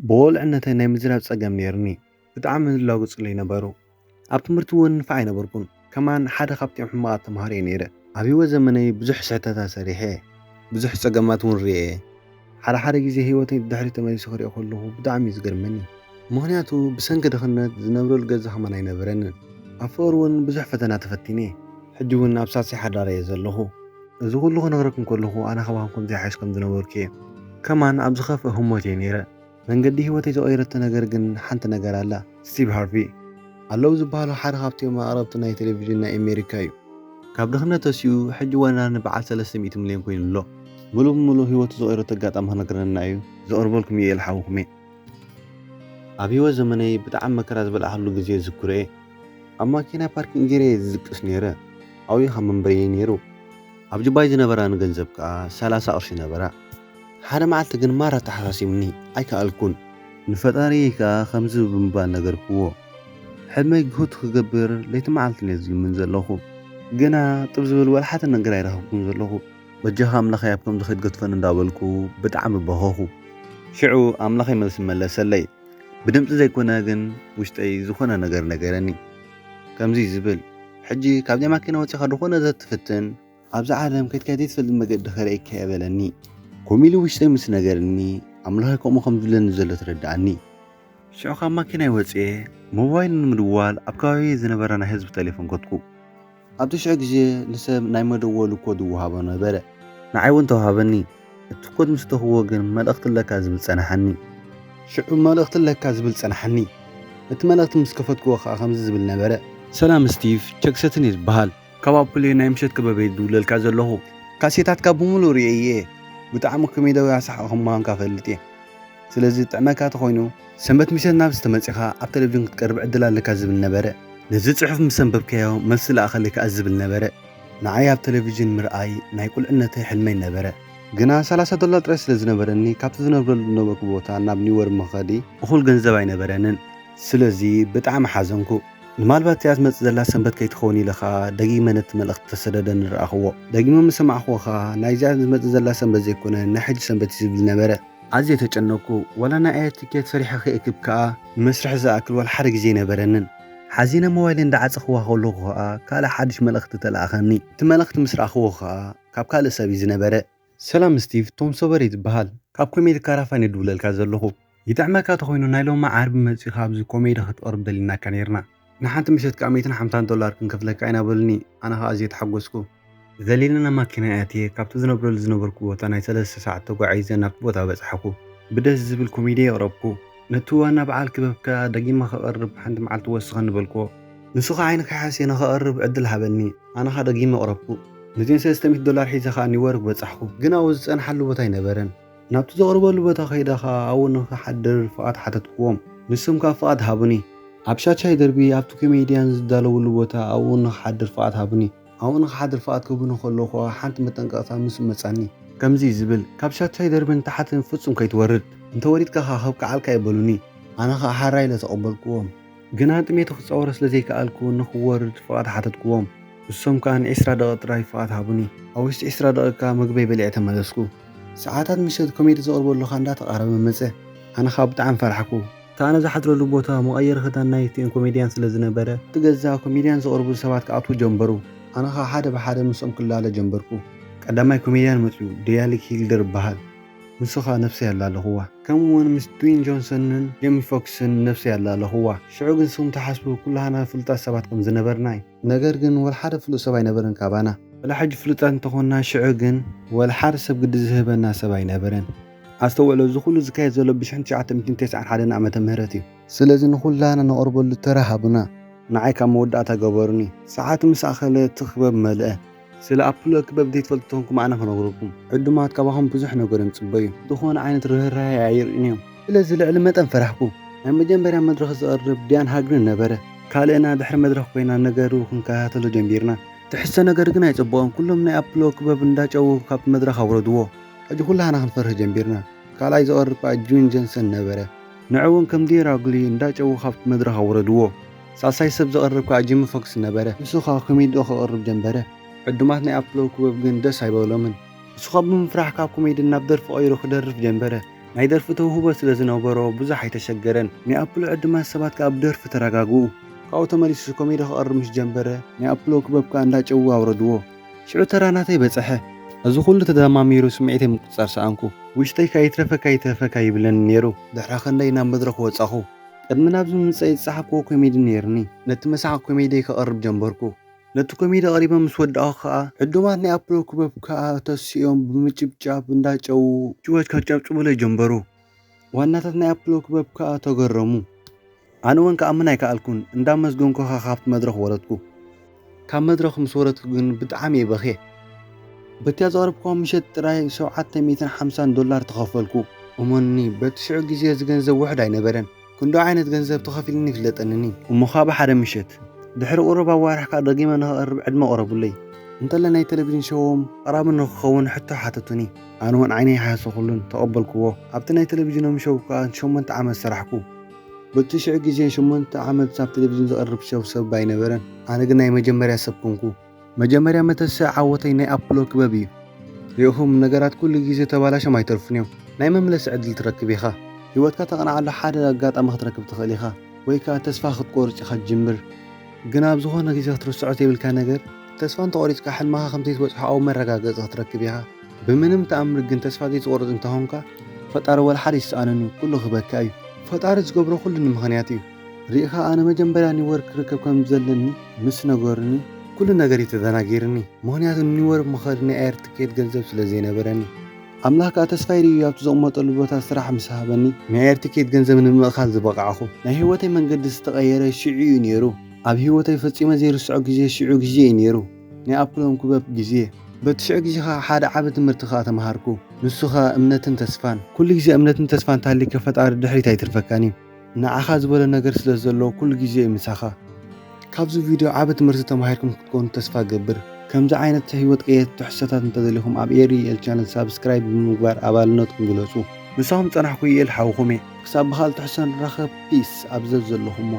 ብወልዕነተይ ናይ ምዝራብ ጸገም ነይርኒ። ብጣዕሚ ዝላግጹለይ ነበሩ። ኣብ ትምህርቲ እውን ንፋዕ ኣይነበርኩን። ከማን ሓደ ካብቲኦም ሕማቓት ተምሃሮ እየ ነይረ። ኣብ ህይወት ዘመነይ ብዙሕ ስሕተታት ሰሪሐ እየ። ብዙሕ ጸገማት እውን ርእየ እየ። ሓደ ሓደ ግዜ ህይወተይ ድሕሪት ተመሊሱ ክሪኦ ከለኹ ብጣዕሚ እዩ ዝገርመኒ። ምኽንያቱ ብሰንኪ ድኽነት ዝነብረሉ ገዛ ከማን ኣይነበረንን። ኣብ ፍቕሪ እውን ብዙሕ ፈተና ተፈቲነ እየ። ሕጂ እውን ኣብ ሳልሳይ ሓዳር እየ ዘለኹ። እዚ ኩሉ ክነግረኩም ከለኹ ኣነ ካባኹም ከምዚ ይሓይሽ ከም ዝነበርኩ እየ። ከማን ኣብ ዝኸፍእ ህሞት እየ ነይረ። መንገዲ ህይወተይ ዝቐየረቶ ነገር ግን ሓንቲ ነገር ኣላ። ስቲቭ ሃርቪ ኣለዉ ዝበሃሉ ሓደ ካብቲኦም ኣቕረብቲ ናይ ቴሌቪዥን ናይ ኣሜሪካ እዩ። ካብ ድኽነት ተሲኡ ሕጂ ዋና ንበዓል ሰለስተ ሚእቲ ሚልዮን ኮይኑ ኣሎ። ምሉእ ብምሉእ ህይወቱ ዝቐየረቶ ኣጋጣሚ ክነግረና እዩ። ዘቕርበልኩም እየ ኢለ ሓውኹም እየ። ኣብ ህይወት ዘመነይ ብጣዕሚ መከራ ዝበላዕኩሉ ግዜ ዝዝክሮ እየ። ኣብ ማኪና ፓርኪንግ ገይረ እየ ዝድቅስ ነይረ። ኣብኡ ካብ መንበሪ እየ ነይሩ። ኣብ ጅባይ ዝነበራኒ ገንዘብ ከኣ ሰላሳ ቅርሺ ነበራ። ሓደ መዓልቲ ግን ማራ ተሓሳሲብኒ፣ ኣይከኣልኩን። ንፈጣሪየይ ከኣ ከምዚ ብምባል ነገርክዎ፣ ሕልመይ ግሁድ ክገብር ለይቲ መዓልትን እየ ዝልምን ዘለኹ። ግና ጥብ ዝብል ወላ ሓደ ነገር ኣይረኸብኩን ዘለኹ። በጃኻ ኣምላኸይ ኣብ ከምዚ ከይትገድፈኒ እንዳበልኩ ብጣዕሚ በኸኹ። ሽዑ ኣምላኸይ መልሲ መለሰለይ። ብድምጺ ዘይኮነ ግን ውሽጠይ ዝኾነ ነገር ነገረኒ። ከምዚ ዝብል፣ ሕጂ ካብዚኣ ማኪና ወጺኻ ዝኾነ ዘትፍትን ኣብዛ ዓለም ከይድካ ዘይትፈልጥ መገዲ ከርእየካ እየ በለኒ። ከምኡ ኢሉ ውሽጠይ ምስ ነገርኒ፣ ኣምላኸይ ከምኡ ከም ዝብለኒ ዘሎ ተረድኣኒ። ሽዑ ካብ ማኪናይ ወጽየ፣ ሞባይል ንምድዋል ኣብ ከባቢ ዝነበረ ናይ ህዝቢ ቴሌፎን ከድኩ። ኣብቲ ሽዑ ግዜ ንሰብ ናይ መደወሊ ኮድ ይወሃቦ ነበረ። ንዓይ እውን ተዋሃበኒ። እቲ ኮድ ምስ ተኽዎ ግን መልእኽቲ ኣለካ ዝብል ጸናሓኒ። ሽዑ መልእኽቲ ኣለካ ዝብል ጸናሓኒ። እቲ መልእኽቲ ምስ ከፈትክዎ ከኣ ከምዚ ዝብል ነበረ። ሰላም ስቲቭ፣ ቸክ ሰትን እየ ዝበሃል። ካብ ኣፕል እየ ናይ ምሸት ክበበይ ዝድውለልካ ዘለኹ። ካሴታትካ ብምሉእ ርእየ እየ። ብጣዕሚ ኮሜድያዊ ኣሰሓቂ ከም ምዃንካ እፈልጥ እየ። ስለዚ ጥዕመካ ተኾይኑ፣ ሰንበት ምሸት ናብዚ ተመጺኻ ኣብ ቴሌቪዥን ክትቀርብ ዕድል ኣለካ ዝብል ነበረ። ነዚ ጽሑፍ ምስ ኣንበብካዮ፣ መልሲ ለኣኸለይ ከኣ ዝብል ነበረ። ንዓይ ኣብ ቴሌቪዥን ምርኣይ ናይ ቁልዕነተይ ሕልመይ ነበረ። ግና ሰላሳ ዶላር ጥራይ ስለ ዝነበረኒ፣ ካብቲ ዝነብረሉ ዝነበርኩ ቦታ ናብ ኒውዮርክ መኸዲ እኹል ገንዘብ ኣይነበረንን። ስለዚ ብጣዕሚ ሓዘንኩ። ንማልባት እዚኣ ዝመጽእ ዘላ ሰንበት ከይትኸውን ኢለ ኸኣ ደጊመ ነቲ መልእኽቲ ተሰደደኒ ረኣኽዎ። ደጊመ ምስ ሰማዕክዎ ኸኣ ናይዚኣ ዝመጽእ ዘላ ሰንበት ዘይኮነ ናይ ሕጂ ሰንበት እዩ ዝብል ነበረ። ኣዝየ ተጨነቕኩ። ዋላ ናይ ኣየር ትኬት ሰሪሐ ክእክብ ከኣ ንመስርሒ ዝኣክል ዋላ ሓደ ግዜ ኣይነበረንን። ሓዚነ ሞባይለይ እንዳዓጸኽዋ ከለኹ ኸኣ ካልእ ሓድሽ መልእኽቲ ተለኣኸኒ። እቲ መልእኽቲ ምስ ረኣኽዎ ኸኣ ካብ ካልእ ሰብ እዩ ዝነበረ። ሰላም ስቲቭ፣ ቶም ሶበር እየ ዝበሃል። ካብ ኮሜዲ ካራፋን እየ ድውለልካ ዘለኹ። ይጥዕመካ ተኾይኑ ናይ ሎሚ ዓርቢ መጺኻ ኣብዚ ኮሜዲ ክትቐርብ ደሊናካ ነይርና። ንሓንቲ ምሸት ከኣ ሚእትን ሓምሳን ዶላር ክንከፍለካ ኢና በሉኒ። ኣነ ኸኣ ኣዝየ ተሓጎስኩ። ዘሊለና ማኪና ኣትየ ካብቲ ዝነብረሉ ዝነበርኩ ቦታ ናይ ሰለስተ ሰዓት ተጓዒዘ ናብቲ ቦታ በጻሕኩ። ብደስ ዝብል ኮሜዲ የቕረብኩ። ነቲ ዋና በዓል ክበብ ከኣ ደጊመ ከቕርብ ሓንቲ መዓልቲ ወስኸኒ በልክዎ። ንሱ ኸኣ ዓይኒ ከይሓስየ ንኸቕርብ ዕድል ሃበኒ። ኣነ ኸኣ ደጊመ ኣቕረብኩ። ነዚአን ሰለስተ ሚእቲ ዶላር ሒዘ ኸኣ ኒውዮርክ በጻሕኩ። ግን ኣብኡ ዝጸንሓሉ ቦታ ኣይነበረን። ናብቲ ዘቕርበሉ ቦታ ከይደ ኸኣ ኣብኡ ንኽሓድር ፍቓድ ሓተትክዎም። ንሶም ከኣ ፍቓድ ሃቡኒ። ኣብ ሻቻይ ደርቢ ኣብቲ ኮሜድያን ዝዳለውሉ ቦታ ኣብኡ ንኽሓድር ፍቓድ ሃቡኒ። ኣብኡ ንኽሓድር ፍቓድ ክህቡኒ ከለዉ ኸኣ ሓንቲ መጠንቀቕታ ምስ መጻኒ። ከምዚ እዩ ዝብል፣ ካብ ሻቻይ ደርቢ ንታሕቲ ፍጹም ከይትወርድ። እንተ ወሪድካ ኸኣ ከብቅዓልካ እዩ በሉኒ። ኣነ ኸኣ ሓራይ ኢለ ተቐበልክዎም። ግና ጥሜት ክጻወሮ ስለ ዘይከኣልኩ ንኽወርድ ፍቓድ ሓተትክዎም። ንሶም ከኣ ንዒስራ ደቒቕ ጥራይ ፍቓድ ሃቡኒ። ኣብ ውሽጢ ዒስራ ደቒቕ ከኣ መግበይ በሊዐ ተመለስኩ። ሰዓታት ምሸት ኮሜዲ ዘቕርበሉ ኸኣ እንዳተቓረበ መጸ። ኣነ ኸኣ ብጣዕሚ ፈራሕኩ። እቲ ኣነ ዝሓድረሉ ቦታ መቐየሪ ክዳን ናይቲኦም ኮሜድያን ስለ ዝነበረ፣ እቲ ገዛ ኮሜድያን ዘቕርብሉ ሰባት ክኣትዉ ጀመሩ። ኣነ ኸኣ ሓደ ብሓደ ምስኦም ክላለ ጀመርኩ። ቀዳማይ ኮሜድያን መጺኡ፣ ዲያሊክ ሂልደር ይበሃል። ንሱ ኸኣ ነብሰይ ኣላለኹዋ። ከምኡ እውን ምስ ድዊን ጆንሰንን ጄሚ ፎክስን ነብሰይ ኣላለኹዋ። ሽዑ ግን ንስኹም ትሓስቡ ኩላህና ፍሉጣት ሰባት ከም ዝነበርና እዩ። ነገር ግን ወላ ሓደ ፍሉጥ ሰብ ኣይነበረን ካባና። ወላ ሕጂ ፍሉጣት እንተኾንና፣ ሽዑ ግን ወላ ሓደ ሰብ ግዲ ዝህበና ሰብ ኣይነበረን። ኣስተውዕሎ፣ እዚ ኩሉ ዝካየድ ዘሎ ብሽሕን ትሽዓተ ሚእትን ተስዓን ሓደን ዓመተ ምህረት እዩ። ስለዚ ንኹላና ነቕርበሉ ተራ ሃቡና። ንዓይ ካብ መወዳእታ ገበሩኒ። ሰዓት ምስ ኣኸለ እቲ ክበብ መልአ። ስለ ኣፕሎ ክበብ ዘይትፈልጡ ተኾንኩም ኣነ ክነግረኩም። ዕዱማት ካባኹም ብዙሕ ነገር እዮም ዝጽበዩ። ዝኾነ ዓይነት ርህራሄ ኣይርእዩን እዮም። ስለዚ ልዕሊ መጠን ፈራሕኩ። ናይ መጀመርያ መድረኽ ዘቕርብ ዲያን ሃግሪን ነበረ። ካልእና ድሕሪ መድረኽ ኮይና ነገሩ ክንከታተሎ ጀሚርና። ትሕዝቶ ነገር ግን ኣይጸበቖን። ኩሎም ናይ ኣፕሎ ክበብ እንዳጨዉ ካብቲ መድረኽ ኣውረድዎ። ሕጂ ኩላህና ክንፈርህ ጀሚርና። ካልኣይ ዘቕርብ ከኣ ጁን ጀንሰን ነበረ። ንዑ እውን ከም ዲር ኣግሊ እንዳጨዉ ካብቲ መድረኽ ኣውረድዎ። ሳልሳይ ሰብ ዘቕርብ ከኣ ጂሚ ፎክስ ነበረ። ንሱ ከኣ ኮሜዲኦ ከቕርብ ጀመረ። ዕዱማት ናይ ኣፕሎ ክበብ ግን ደስ ኣይበሎምን። ንሱ ከኣ ብምፍራሕ ካብ ኮሜዲ ናብ ደርፊ ቀይሩ ክደርፍ ጀመረ። ናይ ደርፊ ተውህቦ ስለ ዝነበሮ ብዙሕ ኣይተሸገረን። ናይ ኣፕሎ ዕድማት ሰባት ከኣ ብደርፊ ተረጋግኡ። ካብኡ ተመሊሱ ኮሜዲ ክቐርብ ምስ ጀመረ፣ ናይ ኣፕሎ ክበብ ከኣ እንዳ ጨዉ ኣውረድዎ። ሽዑ ተራ ናተይ በጸሐ። እዚ ኩሉ ተደማሚሩ ስምዒተይ ምቁጽጻር ሰኣንኩ። ውሽጠይ ከኣ ይትረፈካ ይትረፈካ ይብለኒ ነይሩ። ድሕሪ ክንደይ ናብ መድረኽ ወጻኹ። ቅድሚ ናብዚ ምምጸይ ዝጸሓፍክዎ ኮሜዲ ነይርኒ። ነቲ መሳኺ ኮሜዲየይ ከቕርብ ጀመርኩ። ነቲ ኮሜዲ ኣቕሪበ ምስ ወዳእኹ ከኣ፣ ዕዱማት ናይ ኣፕሎ ክበብ ከኣ ተሲኦም ብምጭብጫብ እንዳጨዉ ሽወት ከጨብጭቡለይ ጀመሩ። ዋናታት ናይ ኣፕሎ ክበብ ከኣ ተገረሙ። ኣነ እውን ክኣምን ኣይከኣልኩን። እንዳመስገንኩ ከኣ ካብቲ መድረኽ ወረድኩ። ካብ መድረኽ ምስ ወረድኩ ግን ብጣዕሚ እየ በኽየ። በቲያ ዘቕረብክዋ ምሸት ጥራይ ሸውዓተ ሚእትን ሓምሳን ዶላር ተኸፈልኩ። እመኑኒ፣ በቲ ሽዑ ግዜ እዚ ገንዘብ ውሑድ ኣይነበረን። ክንድኡ ዓይነት ገንዘብ ተኸፊሉኒ ይፍለጠንኒ። እሞ ካብ ሓደ ምሸት፣ ድሕሪ ቁሩብ ኣዋርሕ ከኣ ደጊመ ንኸቕርብ ዕድመ ኣቕረቡለይ። እንተለ ናይ ቴሌቪዥን ሸዎም ኣቕራቢ ንክኸውን ሕቶ ሓተቱኒ። ኣነ እውን ዓይነይ ኣይሃሰኹሉን፣ ተቐበልክዎ። ኣብቲ ናይ ቴሌቪዥኖም ሸው ከኣ ሸሞንተ ዓመት ሰራሕኩ። በቲ ሽዑ ግዜ ሸሞንተ ዓመት ኣብ ቴሌቪዥን ዘቕርብ ሸው ሰብ ኣይነበረን። ኣነ ግን ናይ መጀመርያ ሰብ ኮንኩ። መጀመርያ መተስእ ዓወተይ ናይ ኣፕሎ ክበብ እዩ። ርኢኹም፣ ነገራት ኩሉ ግዜ ተባላሾም ኣይተርፉን እዮም። ናይ መምለሲ ዕድል ትረክብ ኢኻ። ህይወትካ ተቕንዓሉ ሓደ ኣጋጣሚ ክትረክብ ትኽእል ኢኻ፣ ወይ ከኣ ተስፋ ክትቆርጽ ኢኻ ትጅምር። ግና ኣብ ዝኾነ ግዜ ክትርስዖ ዘይብልካ ነገር፣ ተስፋ እንተቖሪጽካ፣ ሕልምኻ ከም ዘይትበጽሖ ኣብኡ መረጋገጺ ክትረክብ ኢኻ። ብምንም ተኣምር ግን ተስፋ ዘይትቆርጽ እንተኾንካ፣ ፈጣሪ ወላ ሓደ ይሰኣኖን እዩ፣ ኩሉ ክህበካ እዩ። ፈጣሪ ዝገብሮ ኩሉ ንምኽንያት እዩ። ርኢኻ፣ ኣነ መጀመርያ ኒውዮርክ ክርከብ ከም ዘለኒ ምስ ነገሩኒ፣ ኩሉ ነገር እዩ ተደናጊርኒ። ምኽንያቱ ንኒውዮርክ መኸዲ ናይ ኣየር ትኬት ገንዘብ ስለ ዘይነበረኒ። ኣምላኽ ከኣ ተስፋይ ርእዩ ኣብቲ ዘቕመጠሉ ቦታ ስራሕ ምስ ሃበኒ፣ ናይ ኣየር ትኬት ገንዘብ ንምእካል ዝበቓዕኹ። ናይ ህይወተይ መንገዲ ዝተቐየረ ሽዑ እዩ ነይሩ። ኣብ ህይወተይ ፈጺመ ዘይርስዖ ግዜ ሽዑ ግዜ እዩ ነይሩ። ናይ ኣፕሎም ክበብ ግዜ። በቲ ሽዑ ግዜ ኸኣ ሓደ ዓቢ ትምህርቲ ኸኣ ተመሃርኩ። ንሱ ኸኣ እምነትን ተስፋን። ኩሉ ግዜ እምነትን ተስፋን እንተሃልዩካ ፈጣሪ ድሕሪት ኣይትርፈካን እዩ። ንዓኻ ዝበሎ ነገር ስለ ዘሎ ኩሉ ግዜ እዩ ምሳኻ። ካብዚ ቪድዮ ዓቢ ትምህርቲ ተማሂርኩም ክትኮኑ ተስፋ እገብር። ከምዚ ዓይነት ህይወት ቀየርቲ ትሕዝቶታት እንተደሊኹም ኣብ ኤሪ ዩኤል ቻነል ሳብስክራይብ ብምግባር ኣባልነትኩም ግለጹ። ምሳኹም ዝጸናሕኩ ዩኤል ሓውኹም እየ። ክሳብ ብኻልእ ትሕዝቶ ንራኸብ፣ ፒስ ኣብ ዘብ ዘለኹሞ።